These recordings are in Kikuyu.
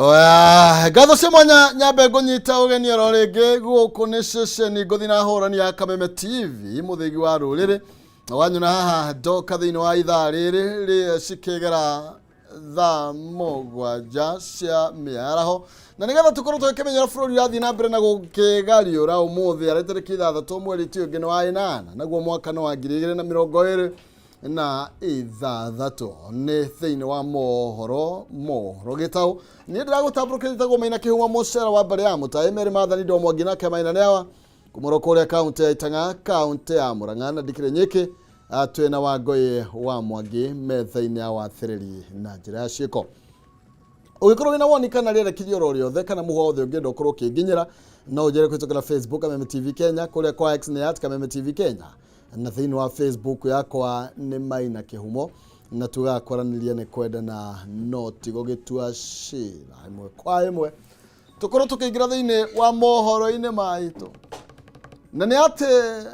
Oya, ngatho cia mwanya nyambe ngũnyita ũgeni oro rĩngĩ gũkũ nĩ ceceni ngũthi na hũrani ya Kameme TV mũthĩgi wa rũrĩrĩ wanyona haha ndoka thĩinĩ wa ithaa rĩrĩ rĩ cikĩgera thaa 7 cia mĩaraho, na nĩgetha tũkorwo tũgĩkĩmenyera bũrũri ũrathiĩ na mbere na gũkĩgariũra ũmũthĩ arĩ tarĩki 6 mweri ti ũngĩ nĩ wa 8, naguo mwaka nĩ wa 2026, nĩ thĩinĩ wa mohoro mohoro gĩtaũ. Niĩ ndĩragũtambũrũkĩria, njĩtagwo Maina Kĩhuma, mũcera wa mbarĩ ya mũtaĩ merĩ mathani ndo mwangi nake Maina nĩ awa kumũrwo kũrĩa kaũntĩ ya Itang'a, kaũntĩ ya Murang'a, na ndikĩrĩ nyĩkĩ twĩna Wangũĩ wa Mwangi metha-inĩ ya wathĩrĩri na njĩra ya ciĩko. Ũngĩkorwo wĩna woni kana rĩerekerio oro rĩothe kana mũhwa wothe ũngĩenda ũkorwo ũkĩnginyĩra, no ũnjĩre kũhĩtũkĩra Facebook Kameme TV Kenya, kũrĩa kwa X nĩ at Kameme TV Kenya, na thĩinĩ wa Facebook yakwa nĩ Maina Kĩhumo, na tugaga kwaranĩria nĩ kwendana no ti gũgĩtua cira. Ĩmwe kwa ĩmwe tũkorwo tũkĩingĩra thĩinĩ wa mohoro-inĩ maitũ, na nĩ atĩ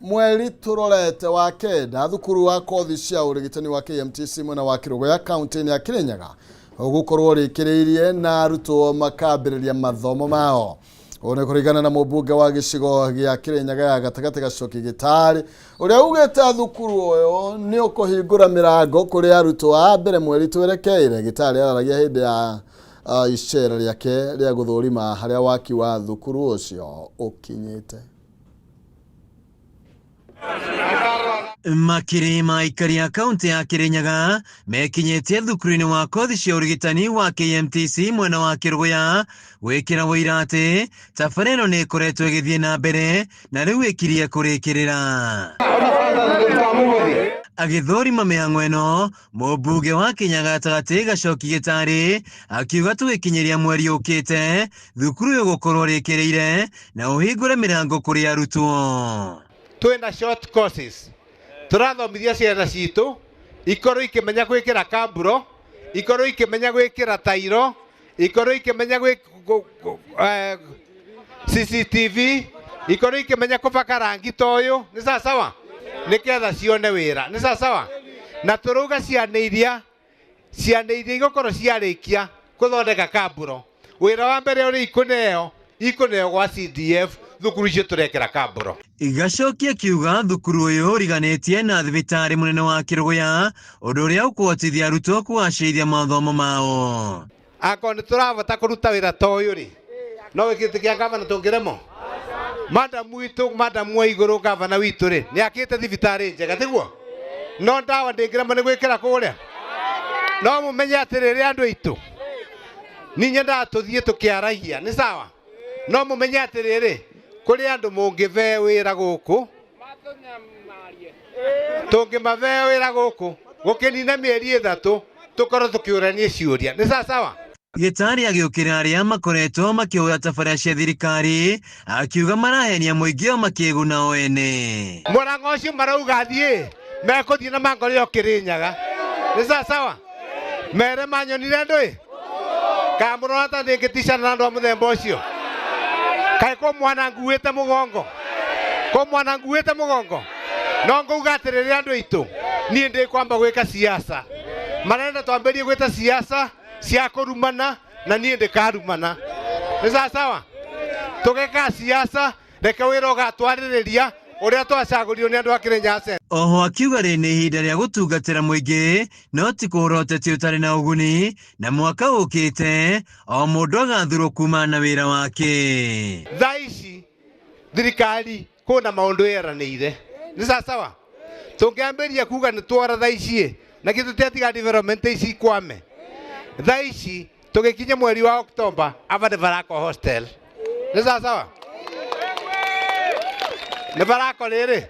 mweri tũrorete wa 9, thukuru wa kothi cia ũrigitani wa KMTC mwena wa Kĩrũgũya kaunti-inĩ ya Kirinyaga ũgũkorwo ũrĩkĩrĩirie na arutwo makambĩrĩria mathomo mao. Ũũ nĩ kũringana na mũmbunge wa gĩcigo gĩa Kirinyaga ya gatagatĩ Gacoki Gĩtarĩ, ũrĩa ugĩte thukuru ũyũ nĩ ũkũhingũra mĩrango kũrĩ arutwo a mbere mweri twerekeire. Gĩtarĩ araragia hĩndĩ ya icera rĩake rĩa gũthũrima harĩa waki wa thukuru ũcio ũkinyĩte. Makĩrĩ ma aikari a kaunti ya Kirinyaga mekinyĩtie thukuru-inĩ wa kothi cia ũrigitani wa KMTC mwena wa Kĩrũgũya gwĩkĩra ũira atĩ tabarĩra ĩno nĩ ĩkoretwo ĩgĩthiĩ na mbere na rĩu ĩkirie kũrĩkĩrĩra. Agĩthũrima mĩhang'o ĩno, mũmbunge wa Kenya gatagatĩ Gacoki Gĩtarĩ akiuga tũgĩkinyĩria mweri ũkĩte thukuru ũyũ gũkorwo rĩkĩrĩire na ũhingũre mĩrango kũrĩ arutwo. Twĩna short courses tũrathomithia ciana citũ ikorwo ikĩmenya gwĩkĩra kamburo, ikorwo ikĩmenya gwĩkĩra tairo, ikorwo ikĩmenya CCTV, ikorwo ikĩmenya kũbaka rangi ta ũyũ, nĩ sawasawa, nĩgetha cione wĩra, nĩ sawasawa. Na tũrauga ciana iria igũkorwo ciarĩkia gũthondeka kamburo, wĩra wa mbere ũrĩa ikũneo gwa CDF thukuru icio tũrekĩra kamburo. Gacoki akiuga thukuru ũyũ ũriganĩtie na thibitarĩ mũnene wa Kĩrũgũya, ũndũ ũrĩa ũkũhotithia arutwo kũgacĩrithia mathomo mao. Akorwo nĩ tũrabata kũruta wĩra ta ũyũ rĩ, no gĩkĩtĩ kĩa gavana tũngĩremwo? Madam witũ, madam wa igũrũ, gavana witũ rĩ, nĩ akĩte thibitarĩ njega, tiguo? No ndawa ndĩngĩremwo nĩ gwĩkĩra kũrĩa. No mũmenye atĩrĩrĩ andũ aitũ, niĩ nyendaga tũthiĩ tũkĩaragia, nĩ sawa? No mũmenye atĩrĩrĩ, kũrĩ andũ mũngĩbee wĩra gũkũ, tũngĩmabee wĩra gũkũ gũkĩnina mĩeri 3 tũkorwo tũkĩũrania ciũria, nĩ sawa sawa? Gĩtarĩ agĩũkĩra arĩa makoretwo makĩhoya tabarĩra cia thirikari, akiuga marahenia mũingĩ o makĩguna o ene. Mũrang'o ũcio marauga thiĩ mekũthiĩ na mangorĩ o Kĩrĩnyaga, nĩ sawasawa? Mere manyonire ndũĩ kana mũrona ta ndĩngĩticana na andũ a mũthemba ũcio? Kaĩ kũ mwana nguĩte mũgongo, kũ mwana nguĩte mũgongo? No ngauga atĩrĩrĩ andũ aitũ, niĩ ndĩkwamba gwĩka siasa, marenda twambĩrie gwĩta siasa cia kũrumana, na niĩ ndĩkarumana, nĩ sawasawa? Tũgeka siasa, reke wĩra ũgatwarĩrĩria ũrĩa twacagũrirwo nĩ andũ a Kĩrĩnyaga. Oho akiuga rĩrĩ nĩ ihinda rĩa gũtungatĩra mũingĩ no ti kũhũra ũteti ũtarĩ na ũguni, na mwaka ũkĩte o mũndũ agathurwo kumana na wĩra wake. Thaa ici thirikari kwĩna maũndũ yeranĩire, nĩ sawasawa? Tũngĩambĩrĩria kuga nĩ twora thaa ici, na githĩ tũtiatiga development ici ikwame? Thaa ici tũgĩkinya mweri wa Oktoba aba nĩ barakwo hostel, nĩ sawasawa? Nĩ barakwo rĩrĩ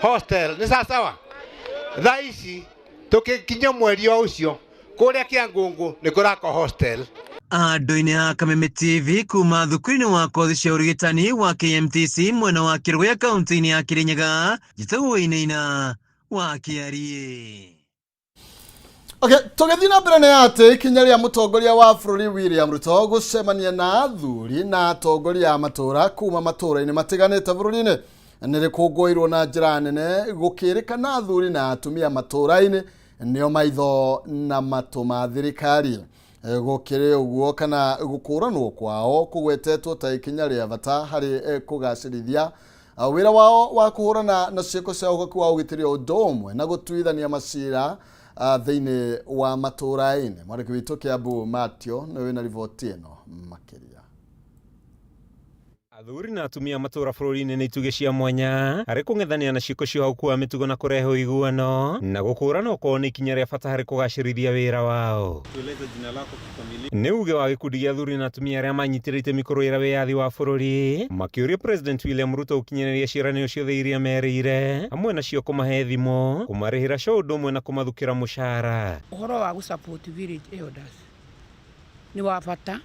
hostel, nĩ sawasawa? Thaa ici tũgĩkinya mweri o ũcio kũrĩa Kĩangũngũ nĩ kũrakwo hostel. Andũ-inĩ a Kameme TV kuma thukuru-inĩ wa kothi cia ũrigitani wa KMTC mwena wa Kĩrũgũya kaunti-inĩ ya Kĩrĩnyaga, njĩtagwo Wainaina wa Kĩariĩ. Okay, tũgĩthiĩ na mbere nĩ atĩ ikinya rĩa mũtongoria wa bũrũri William Ruto gũcemania na athuri na atongoria a matũũra kuma matũũra-inĩ matiganĩte bũrũri-inĩ nĩ rĩkũngũĩirwo na njĩra nene, gũkĩrĩkana athuri na atumia matũũra-inĩ nĩo maitho na matũ ma thirikari. Gũkĩrĩ ũguo kana gũkũranwo kwao kũgwetetwo ta ikinya rĩa bata harĩ kũgacĩrithia wĩra wao wa kũhũrana na ciĩko cia ũhokeku wa ũgitĩri o ũndũ ũmwe na gũtuithania macira thĩinĩ wa matũũra-inĩ. Mwandĩki witũ Kĩambu Matio nĩwe wĩna riboti ĩno makĩria. Athuri na atumia a matũũra bũrũri-inĩ nĩ itugĩ cia mwanya harĩ kũng'ethanĩra na ciĩko cia ũhaũku wa mĩtugo na kũrehe ũiguano, na gũkũũranwo kwao nĩ ikinya rĩa bata harĩ kũgacĩrithia wĩra wao. Nĩ uge wa gĩkundi gĩa athuri na atumia arĩa manyitĩrĩire itemi kũrũĩra wĩyathi wa bũrũri, makĩũria President William Ruto gũkinyanĩria ciĩranĩro ciothe iria merĩire, hamwe nacio kũmahe thimũ, kũmarĩhĩra SHA ũndũ ũmwe na kũmathukĩra mũcara. Ũhoro wa gũ support village elders nĩ wa bata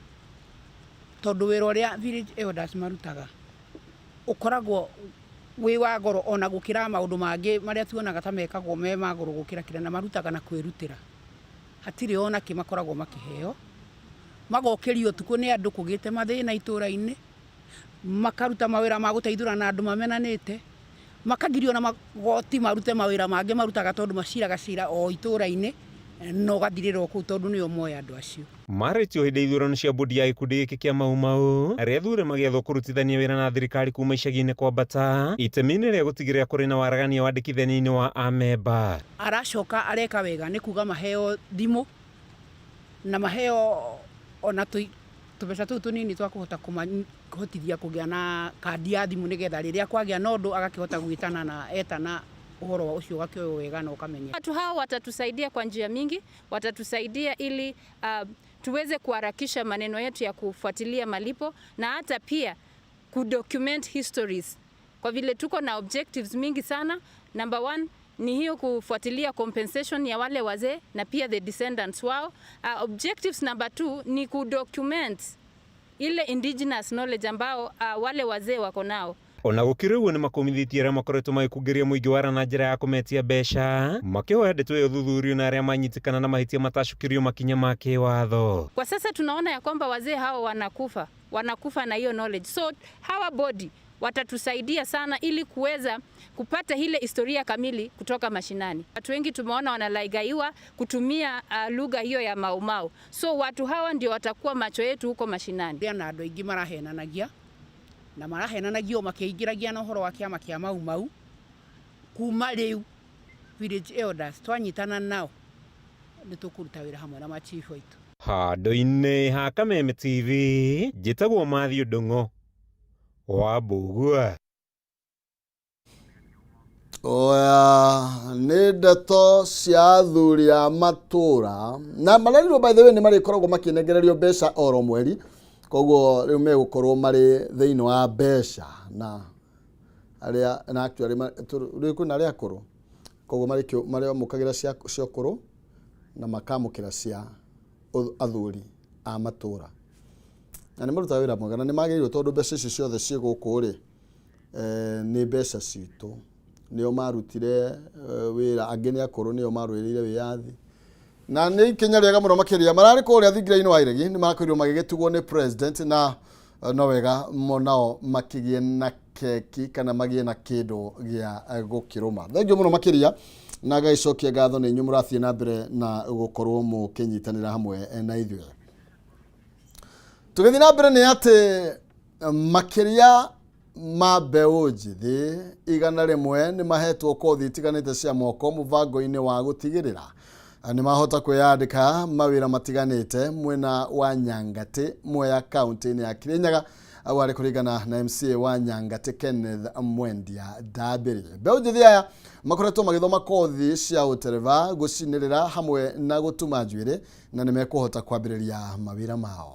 tondũ wĩra ũrĩa village elders marutaga ũkoragwo wĩ wa goro ona gũkĩra maũndũ mangĩ marĩa tuonaga ta mekagwo me ma goro gũkĩra kĩrĩa, na marutaga na kwĩrutĩra. Hatirĩ ona kĩ makoragwo makĩheo, magokĩrio ũtukũ nĩ andũ kũgĩte mathĩna itũra-inĩ, makaruta mawĩra ma gũteithũrana andũ mamenanĩte, makagirio na magoti marute mawĩra mangĩ marutaga tondũ maciraga cira o itũra-inĩ na ũgathirĩra o kũu tondũ nĩo moĩ andũ acio. Marĩtio hĩndĩ ya ithurano cia bodi ya gĩkundi gĩkĩ kĩa Mau Mau, arĩa athure magĩathwo kũrutithania wĩra na thirikari kuma icagi-inĩ kwambata, itemi-inĩ rĩa gũtigĩrĩra kũrĩ na waragania wandĩkithania-inĩ wa amemba. Aracoka areka wega nĩ kuga maheo thimũ na maheo ona tũbeca tũu tũnini twa kũhota kũmahotithia kũgĩa na kandi ya thimũ nĩgetha rĩrĩa kwagĩa na ũndũ agakĩhota gwĩtana na etana ũhoro ũcio ũgakĩoywo wega na ũkamenyeka. Watu hao watatusaidia kwa njia mingi, watatusaidia ili tuweze kuharakisha maneno yetu ya kufuatilia malipo na hata pia kudocument histories. Kwa vile tuko na objectives mingi sana. Number one ni hiyo kufuatilia compensation ya wale wazee na pia the descendants wao. Objectives number 2 ni kudocument ile indigenous knowledge ambao wale wazee wako nao. Ona gũkĩrĩ ũguo nĩ makũmithĩtie arĩa makoretwo magĩkungĩria mũingĩ wara na njĩra ya kũmetia mbeca, makĩhoya ndeto ĩyo thuthurio na arĩa manyitĩkana na mahĩtia matacũkĩrio makinya ma kĩwatho. Kwa sasa tunaona ya kwamba wazee hao wanakufa na hiyo knowledge. So hawa body watatusaidia sana ili kuweza kupata ile historia kamili kutoka mashinani. Watu wengi tumeona wanalaigaiwa kutumia lugha hiyo ya Mau Mau. So watu hawa ndio watakuwa macho yetu huko mashinani. Na andũ aingĩ marahenanagia na marahenanagia o makĩingĩragia na ũhoro wa kĩama kĩa Mau Mau. Kuma rĩu village elders twanyitana nao nĩ tũkũruta wĩra hamwe na machifu aitũ. Handũ-inĩ ha Kameme TV njĩtagwo Matthew Ndung'u wa Mbũgua. Oya, nĩ ndeto cia athuri a matũra na marerirwo, by the way, nĩ marĩkoragwo makĩnengererio mbeca oro mweri, koguo rĩu megũkorwo marĩ thĩinĩ wa mbeca na arĩa na actually rĩu kwĩna arĩa akũrũ, koguo marĩamũkagĩra cia ũkũrũ na makamũkĩra cia athuri a matũra, na nĩ marutaga wĩra mwega na nĩ magĩrĩirwo tondũ mbeca icio ciothe ciĩ gũkũ rĩ, nĩ mbeca citũ, nĩo marutire wĩra, angĩ nĩ akũrũ, nĩo marũĩrĩire wĩyathi na nĩ ikinya rĩega mũno makĩria. Mararĩ kũrĩa thingira-inĩ wa iregi, nĩ makorirwo magĩgĩtugwo nĩ president na no wega nao makĩgĩe na keki kana magĩe na kĩndũ gĩa gũkĩrũma. Thengiũ mũno makĩria na ngagĩcokia ngatho nĩ inyuĩ mũrathiĩ na mbere na gũkorwo mũkĩnyitanĩra hamwe na ithuĩ. Tũgĩthiĩ na mbere nĩ atĩ makĩria ma mbeũ njĩthĩ 100 nĩ mahetwo kothi itiganĩte cia moko mũbango-inĩ wa gũtigĩrĩra nĩ mahota kwĩyandĩka mawĩra matiganĩte mwena wa Nyangatĩ, Mwea, kaunti-inĩ ya Kirinyaga, au arĩ kũringana na MCA wa Nyangatĩ Kenneth Mwendia Ndambĩrĩ. Mbeũ njĩthĩ aya makoretwo magĩthoma kothi cia ũtereba, gũcinĩrĩra hamwe na gũtuma njuĩrĩ, na nĩ mekũhota kwambĩrĩria mawĩra mao.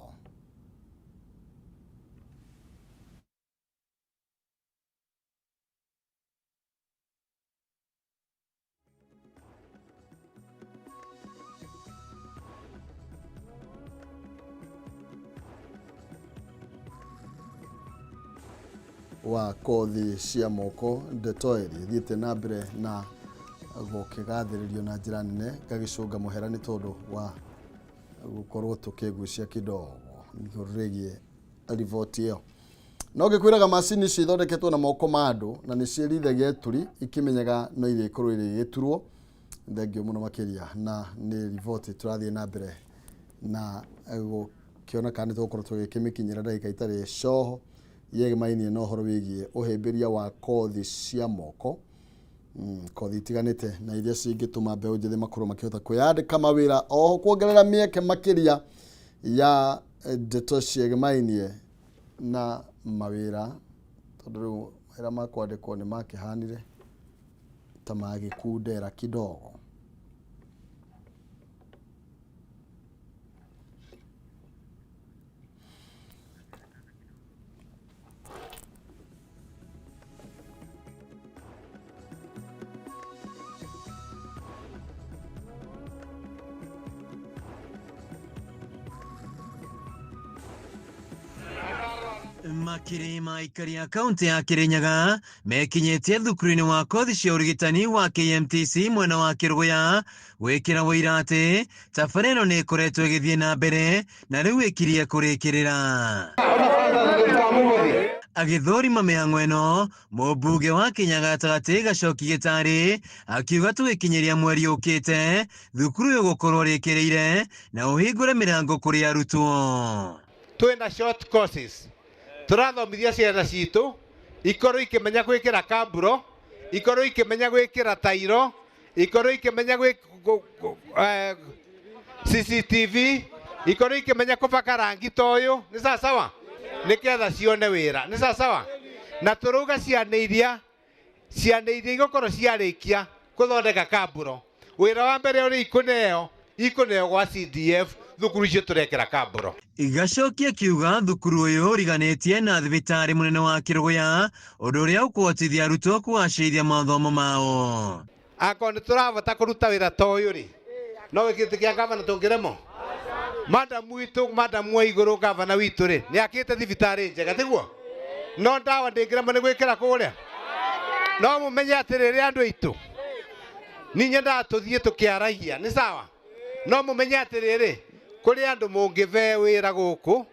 Wa kothi cia moko, ndeto ĩrĩa ĩthiĩte na mbere na gũkĩgathĩrĩrio na njĩra nene, ngagĩcũnga mũhera nĩ tondũ wa gũkorwo tũkĩgucia kidogo igũrũ rĩgiĩ riboti ĩyo. No ngĩkwĩraga macini ici ithondeketwo na moko ma andũ na nĩ ciĩrithagia ituri ikĩmenyaga no irĩkorwo irĩgĩturwo. Thengio mũno makĩria na nĩ riboti tũrathiĩ na mbere Na gũkĩona kana nĩ tũgũkorwo tũgĩkĩmĩkinyĩra ndagĩka itarĩ coho yegemainie na ũhoro wĩgiĩ ũhĩmbĩria wa kothi cia moko, kothi itiganĩte na iria cingĩtũma mbeũ njĩthĩ makorwo makĩhota kwĩyandĩka mawĩra, oho kuongerera mĩeke makĩria ya ndeto ciegemainie na mawĩra, tondũ rĩu mawĩra ma kwandĩkwo nĩ makĩhanire ta magĩkundera kidogo. Makĩrĩ ma aikari a kaunti ya Kirinyaga mekinyĩtie thukuru-inĩ wa kothi cia ũrigitani wa KMTC mwena wa Kĩrũgũya gwĩkĩra ũira atĩ tabarĩra ĩno nĩ ĩkoretwo ĩgĩthiĩ na mbere na rĩu ĩkirie kũrĩkĩrĩra. Agĩthũrima mĩhang'o ĩno, mũmbunge wa Kenya gatagatĩ Gacoki Gĩtarĩ akiuga tũgĩkinyĩria mweri ũkĩte thukuru ũyũ gũkorwo rĩkĩrĩire na ũhingũre mĩrango kũrĩ arutwo. Twĩna short courses tũrathomithia ciana citũ ikorwo ikĩmenya gwĩkĩra kamburo, ikorwo ikĩmenya gwĩkĩra tairo, ikorwo ikĩmenya CCTV, ikorwo ikĩmenya kũbaka rangi ta ũyũ, nĩ sawa sawa, nĩgetha cione wĩra, nĩ sawa sawa. Na tũrauga ciana iria igũkorwo ciarĩkia gũthondeka kamburo, wĩra wa mbere ũrĩa ikũneo gwa CDF thukuru icio tũrekĩra kamburo. Gacoki akiuga thukuru ũyũ ũriganĩtie na thibitarĩ mũnene wa Kĩrũgũya, ũndũ ũrĩa ũkũhotithia arutwo kũgacĩrithia mathomo mao. Akorwo nĩ tũrabata kũruta wĩra ta ũyũ rĩ, no gĩkĩtĩ kĩa gavana tũngĩremwo? Madam witũ, madam wa igũrũ gavana witũ rĩ, nĩ akĩte thibitarĩ njega, tiguo? No ndawa ndĩngĩremwo nĩ gwĩkĩra kũrĩa. No mũmenye atĩrĩrĩ andũ aitũ, niĩ nyendaga tũthiĩ tũkĩaragia, nĩ sawa? No mũmenye atĩrĩrĩ, kũrĩ andũ mũngĩbeo wĩra gũkũ,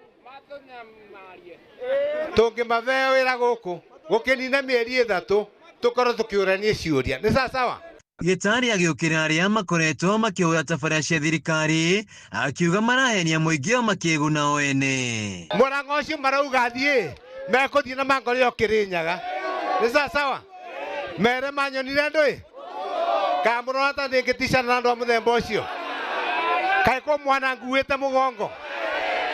tũngĩmabeo wĩra gũkũ gũkĩnina mĩeri 3 tũkorwo tũkĩũrania ciũria, nĩ sawa sawa? Gĩtarĩ agĩũkĩra arĩa makoretwo makĩhoya tabarĩra cia thirikari akiuga marahenia mũingĩ o makĩguna o ene. Mũrango ũcio marauga thiĩ mekũthiĩ na mangoreo Kĩrĩnyaga, nĩ sawa sawa? Mere manyonire ndũĩ kana mũrona ta ndĩngĩticana na andũ a mũthemba ũcio? Kaĩ kũ mwana nguĩte mũgongo,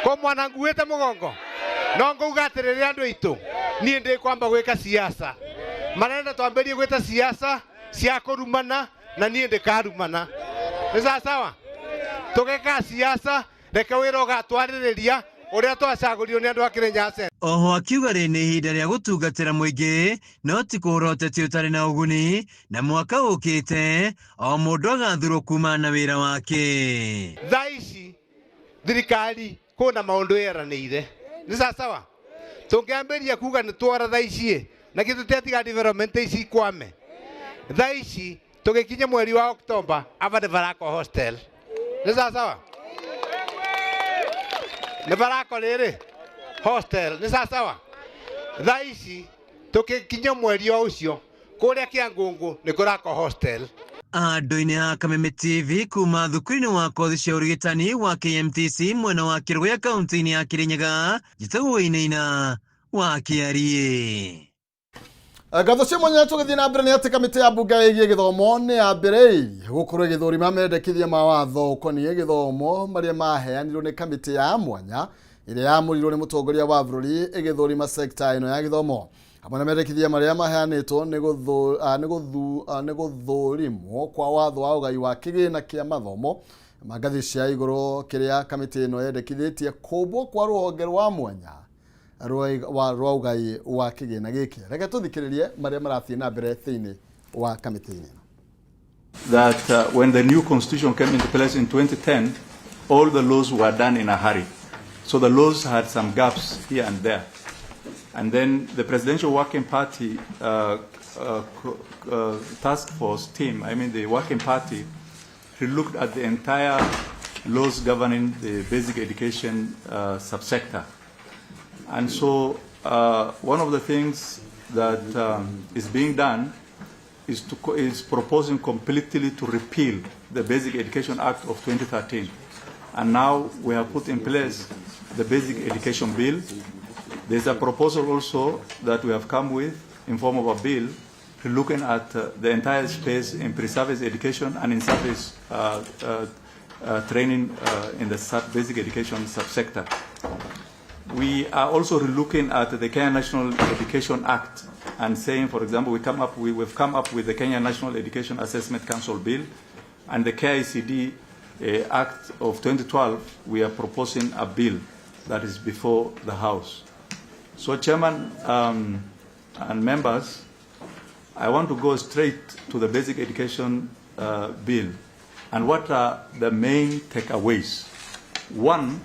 kũ mwana nguĩte mũgongo? No ngauga atĩrĩrĩ andũ aitũ, niĩ ndĩkwamba gwĩka siasa, marenda twambĩrie gwĩta siasa cia kũrumana na niĩ ndĩkarumana, nĩ sawa sawa? Tũgeka siasa, reke wĩra ũgatwarĩrĩria ũrĩa twacagũrirwo nĩ andũ a Kĩrĩnyaga. Oho akiuga rĩ nĩ ihinda rĩa gũtungatĩra mũingĩ no ti kũhũra ũteti ũtarĩ na ũguni, na mwaka ũkĩte o mũndũ agathurwo kumana na wĩra wake. Thaa ici thirikari kwĩna maũndũ yeranĩire, nĩ sawa sawa? Tũngĩambĩrĩria kuga nĩ twora thaa ici na githĩ tũtiatiga development ici ikwame. Thaa ici tũgĩkinya mweri wa Oktoba aba nĩ barakwo hostel, nĩ sawa sawa? Nĩ barakwo rĩrĩ hostel, nĩ sawa sawa? Thaa ici tũgĩkinya mweri o ũcio kũrĩa Kĩangũngũ nĩ kũrakwo hostel. Andũ-inĩ a Kameme TV kuma thukuru-inĩ wa kothi cia ũrigitani wa KMTC mwena wa Kĩrũgũya kaunti-inĩ ya Kĩrĩnyaga, njĩtagwo Wainaina wa Kĩariĩ. Ngatho cia mwanya tũgĩthiĩ na mbere nĩ atĩ kamĩtĩ ya mbunge ĩgiĩ gĩthomo nĩ yambĩrĩirie gũkorwo ĩgĩthũrima mendekithia ma watho ũkoniĩ gĩthomo marĩa maheanirwo nĩ kamĩtĩ ya mwanya ĩrĩa yamũrirwo nĩ mũtongoria wa bũrũri ĩgĩthũrima sekta ĩno ya gĩthomo. Hamwe na mendekithia marĩa maheanĩtwo nĩ gũthũrimwo kwa watho wa ũgai wa kĩgĩna kĩa mathomo ma ngathĩ cia igũrũ kĩrĩa kamĩtĩ ĩno yendekithĩtie kũmbwo kwa rũhonge rwa mwanya rwa ũgai wa kĩgĩna gĩkĩ. Reke tũthikĩrĩrie marĩa marathiĩ na mbere thĩinĩ wa kamĩtĩ-inĩ. That when the new constitution came into place in 2010, all the laws were done in a hurry. So the laws had some gaps here and there. And then the Presidential Working Party task force team, I mean the Working Party, looked at the entire laws governing the basic education subsector. And so one of the things that is being done is proposing completely to repeal the Basic Education Act of 2013 And now we have put in place the Basic Education Bill. There's a proposal also that we have come with in form of a bill looking at the entire space in pre-service education and in service training in the basic education subsector. We are also looking at the Kenya National Education Act and saying, for example, we've come up with the Kenya National Education Assessment Council Bill and the KICD Act of 2012. We are proposing a bill that is before the House. So, Chairman and members, I want to go straight to the Basic Education Bill. And what are the main takeaways? One,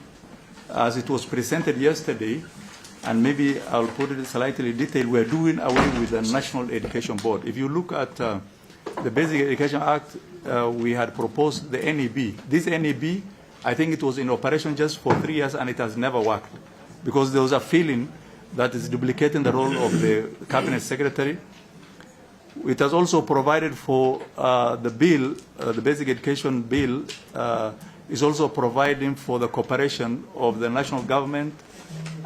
as it was presented yesterday, and maybe I'll put it slightly detailed, we're doing away with the National Education Board. If you look at the Basic Education Act, we had proposed the NEB. This NEB, I think it was in operation just for 3 years and it has never worked because there was a feeling that is duplicating the role of the Cabinet Secretary. It has also provided for the bill, the Basic Education Bill, is also providing for the cooperation of the national government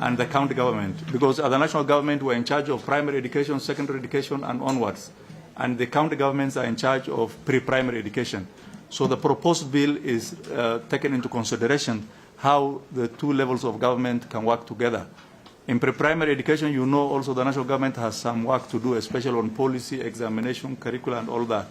and the county government. Because at the national government, we're in charge of primary education, secondary education, and onwards. And the county governments are in charge of pre-primary education. So the proposed bill is taken into consideration how the two levels of government can work together. In pre-primary education, you know also the national government has some work to do, especially on policy, examination, curricula, and all that.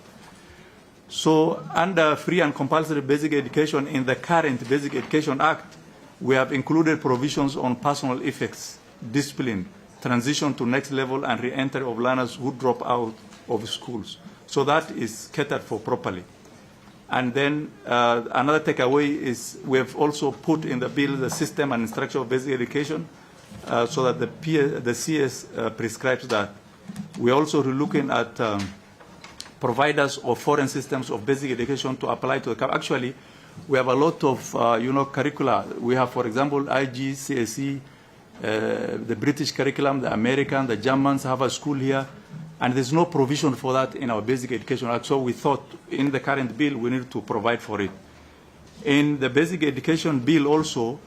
So under free and compulsory basic education, in the current Basic Education Act, we have included provisions on personal effects, discipline, transition to next level, and re-entry of learners who drop out of schools. So that is catered for properly. And then another takeaway is we have also put in the bill the system and structure of basic education, so that the CS prescribes that. We're also looking at providers of foreign systems of basic education to apply to the... Actually, we have a lot of curricula. We have, for example, IGCSE, the British curriculum, the American, the Germans have a school here, and there's no provision for that in our Basic Education Act. So we thought in the current bill we need to provide for it. In the Basic Education Bill also,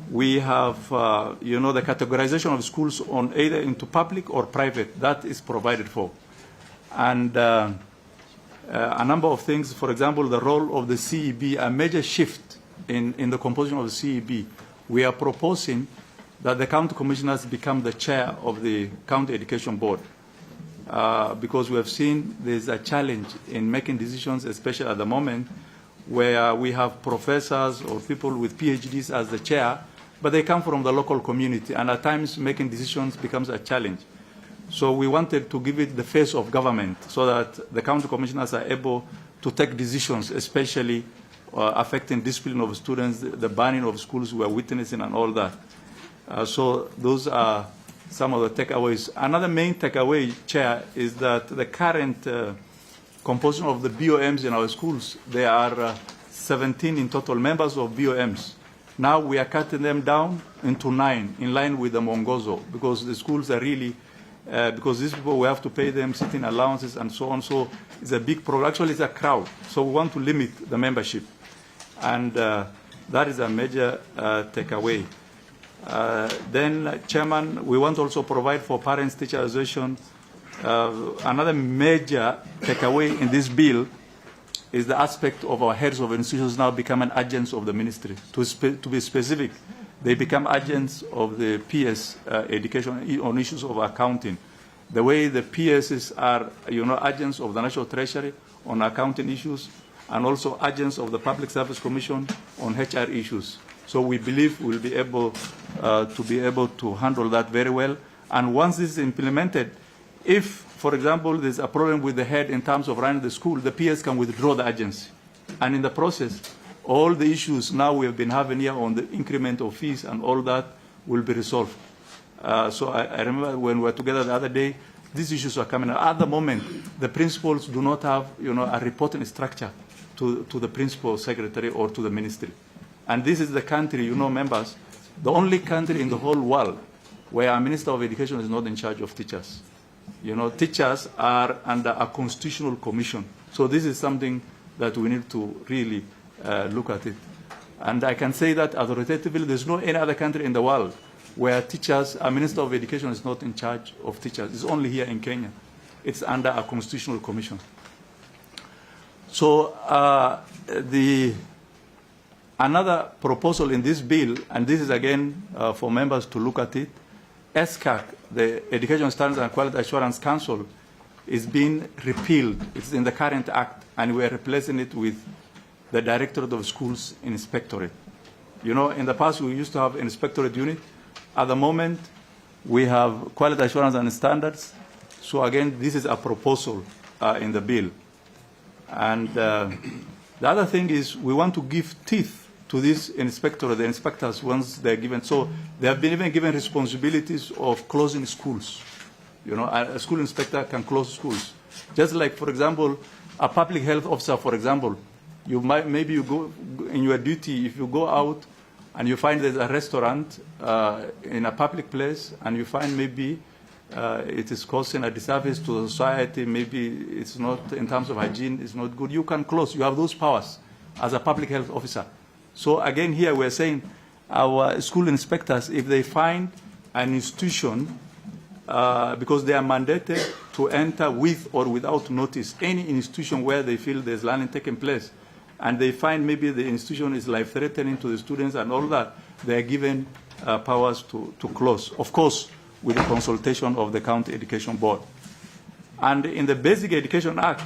we have, the categorization of schools on either into public or private. That is provided for. And a number of things, for example, the role of the CEB, a major shift in the composition of the CEB. We are proposing that the county commissioners become the chair of the county education board, because we have seen there's a challenge in making decisions, especially at the moment, where we have professors or people with PhDs as the chair, but they come from the local community, and at times making decisions becomes a challenge. So we wanted to give it the face of government so that the county commissioners are able to take decisions, especially affecting discipline of students, the banning of schools we are witnessing and all that. So those are some of the takeaways. Another main takeaway, Chair, is that the current composition of the BOMs in our schools, there are 17 in total members of BOMs. Now we are cutting them down into 9 in line with the Mongozo, because the schools are really, because these people, we have to pay them sitting allowances and so on. So it's a big problem. Actually, it's a crowd. So we want to limit the membership. And that is a major takeaway. Then, Chairman, we want to also provide for Parents Teacher Association. Another major takeaway in this bill is the aspect of our heads of institutions now becoming agents of the ministry. To be specific, they become agents of the PS education on issues of accounting. The way the PSs are, agents of the National Treasury on accounting issues, and also agents of the Public Service Commission on HR issues. So we believe we'll be able to handle that very well. And once this is implemented, if, for example, there's a problem with the head in terms of running the school, the PS can withdraw the agency. And in the process, all the issues now we have been having here on the increment of fees and all that will be resolved. So I remember when we were together the other day, these issues are coming up. At the moment, the principals do not have, a reporting structure to the principal secretary or to the ministry. And this is the country, members, the only country in the whole world where a minister of education is not in charge of teachers. Teachers are under a constitutional commission. So this is something that we need to really look at it. And I can say that authoritatively, there's no any other country in the world where teachers, a minister of education is not in charge of teachers. It's only here in Kenya. It's under a constitutional commission. So the another proposal in this bill, and this is again for members to look at it, ESCAC, the Education Standards and Quality Assurance Council, is being repealed. It's in the current act, and we are replacing it with the Directorate of Schools Inspectorate. You know, in the past we used to have inspectorate unit. At the moment, we have quality assurance and standards. So again, this is a proposal in the bill. And the other thing is we want to give teeth to this inspector, the inspectors, once they're given. So they have been even given responsibilities of closing schools. You know, a school inspector can close schools. Just like, for example, a public health officer, for example, you might, maybe you go in your duty, if you go out and you find there's a restaurant in a public place and you find maybe it is causing a disservice to society, maybe it's not, in terms of hygiene, it's not good, you can close. You have those powers as a public health officer. So again, here we're saying our school inspectors, if they find an institution, because they are mandated to enter with or without notice any institution where they feel there's learning taking place, and they find maybe the institution is life-threatening to the students and all that, they are given powers to close, of course, with the consultation of the County Education Board. And in the Basic Education Act,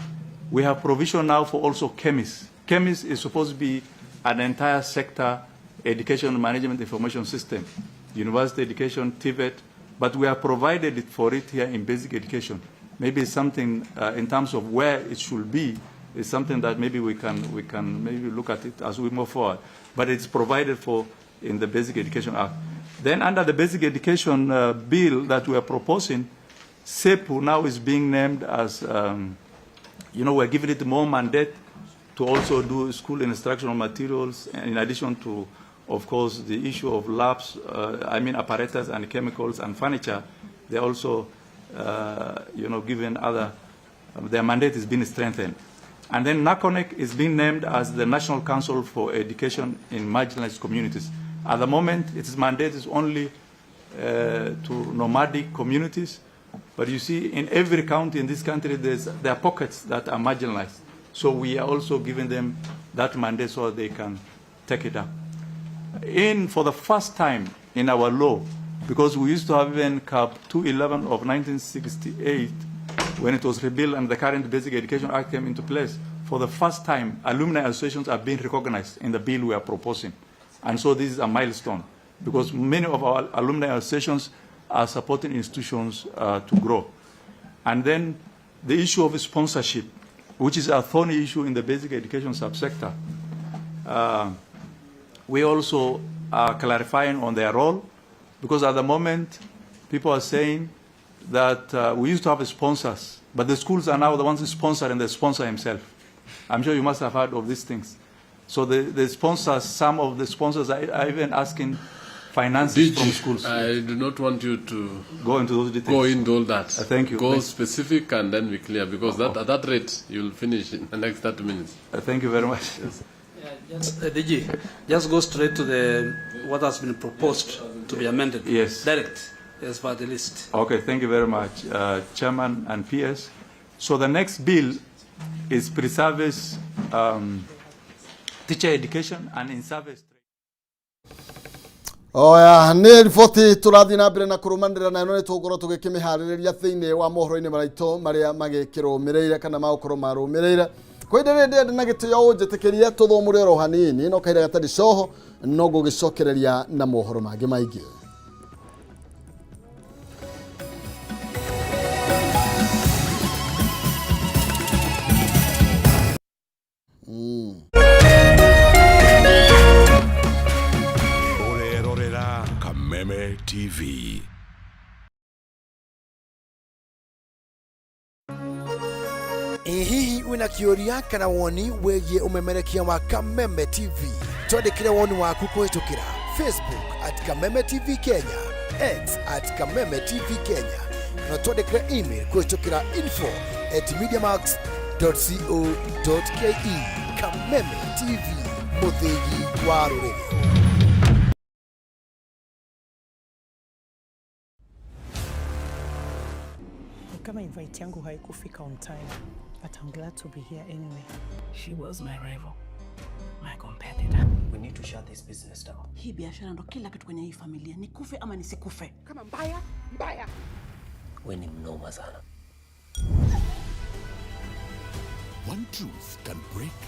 we have provision now for also chemists. Chemists is supposed to be an entire sector education management information system, university education, TVET, but we have provided it for it here in basic education. Maybe something in terms of where it should be is something that maybe we can maybe look at it as we move forward. But it's provided for in the Basic Education Act. Then under the Basic Education bill that we are proposing, SEPU now is being named as, you know, we're giving it more mandate to also do school instructional materials in addition to, of course, the issue of labs, apparatus and chemicals and furniture. They're also, you know, given other, their mandate is being strengthened. And then NACONEK is being named as the National Council for Education in Marginalized Communities. At the moment, its mandate is only to nomadic communities. But you see, in every county in this country, there are pockets that are marginalized. So we are also giving them that mandate so they can take it up. For the first time in our law, because we used to have even CAP 211 of 1968, when it was rebuilt and the current Basic Education Act came into place, for the first time, alumni associations are being recognized in the bill we are proposing. And so this is a milestone, because many of our alumni associations are supporting institutions to grow. And then the issue of sponsorship, which is a thorny issue in the basic education subsector. We also are clarifying on their role, because at the moment, people are saying that we used to have sponsors, but the schools are now the ones sponsoring the sponsor himself. I'm sure you must have heard of these things. So the sponsors, some of the sponsors are even asking finances from schools. I do not want you to go into those details. Go into all that. Thank you. Go specific and then be clear, because that, at that rate, you'll finish in the next 30 minutes. Thank you very much. Yes. Yeah, just, DG, just go straight to the what has been proposed to be amended. Yes. Direct, as per the list. Okay, thank you very much, Chairman and PS. So the next bill is pre-service teacher education and in-service. Oya nä riboti tå rathiä na mbere na kå rå manä ra nayo nä tå ngorwo tå gä kä mä harä rä ria thä inä wa mohoro-inä maitå marä a magä kä rå mä rä ire kana magåkorwo marå mä rä ire kwa ihinda rä ndä na gä tä o å njä tä kä rie tå thomå re oro hanini no kahinda gatarä coho no ngå gä cokereria na mohoro mangä maingä. Kameme TV. Hihi wina kiuria kana woni wigie umemerekia wa Kameme TV? Twandikire woni waku kuhitukira Facebook at Kameme TV Kenya, X at Kameme TV Kenya, na twandikire email kuhitukira info@mediamax.co.ke. Kameme TV. Mũthĩgi wa rũrĩrĩ. Ni kama invite yangu haikufika on time, but I'm glad to be here anyway. She was my rival, my competitor. We need to shut this business down. Hii biashara ndo kila kitu kwenye hii familia, nikufe ama nisikufe. Kama mbaya mbaya. We ni mnoma sana. One truth can break